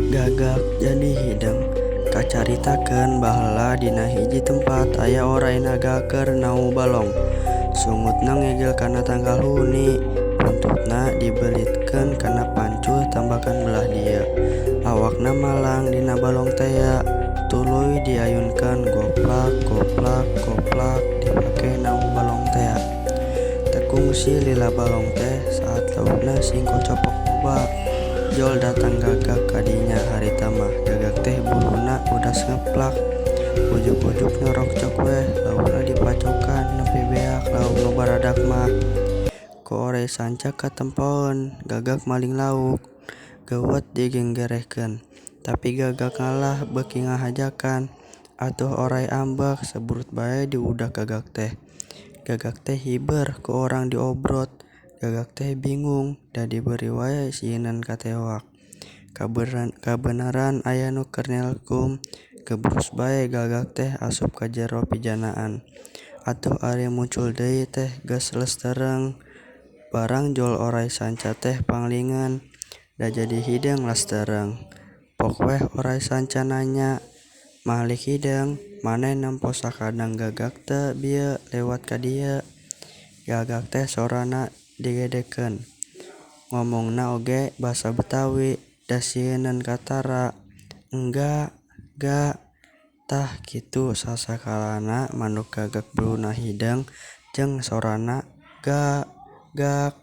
Gagak jadi hideung. Kacaritakeun baheula dina hiji tempat aya oray naga keur nau balong. Sungutna ngegel kana tangkal huni, buntutna dibelitkeun kana pancul tambakan belah dieu. Awakna malang dina balong tea, tuluy diayunkeun goplak goplak goplak dipake nau balong tea. Teu kungsi lila balong teh saat laukna singkoh copok loba. Jol datang gagak ka dinya harita mah gagak teh buluna bodas ngeplak. Ujug-ujug nyorokcok weh laukna dipacokan nepi beak lauk nu baradak mah. Ku oray sanca katempoeun gagak maling lauk. Geuwat digenggerehkeun tapi gagak ngalah beuki ngahajakan. Atuh oray ambek saburut bae diudak gagak teh. Gagak teh hiber ku urang diobrot. Gagak teh bingung da diberi wae sieunan katewak. Kabeneran aya nu keur nelkum gebrus bae gagak teh asup ka jero pijanaan. Atuh ari muncul deui teh geus leustereung. Barang jol oray sanca teh panglingeun da jadi hideung leustereung. Pok weh oray sanca nanya, "Malik hideung, maneh nempo sakadang gagak teu bieu lewat ka dieu?" Gagak teh sorana digedekeun. Ngomongna oge basa Betawi da sieuneun katara. "Engga, ga." Tah kitu sasakalana manuk gagak buluna hideung jeung sorana, "Ga, gak."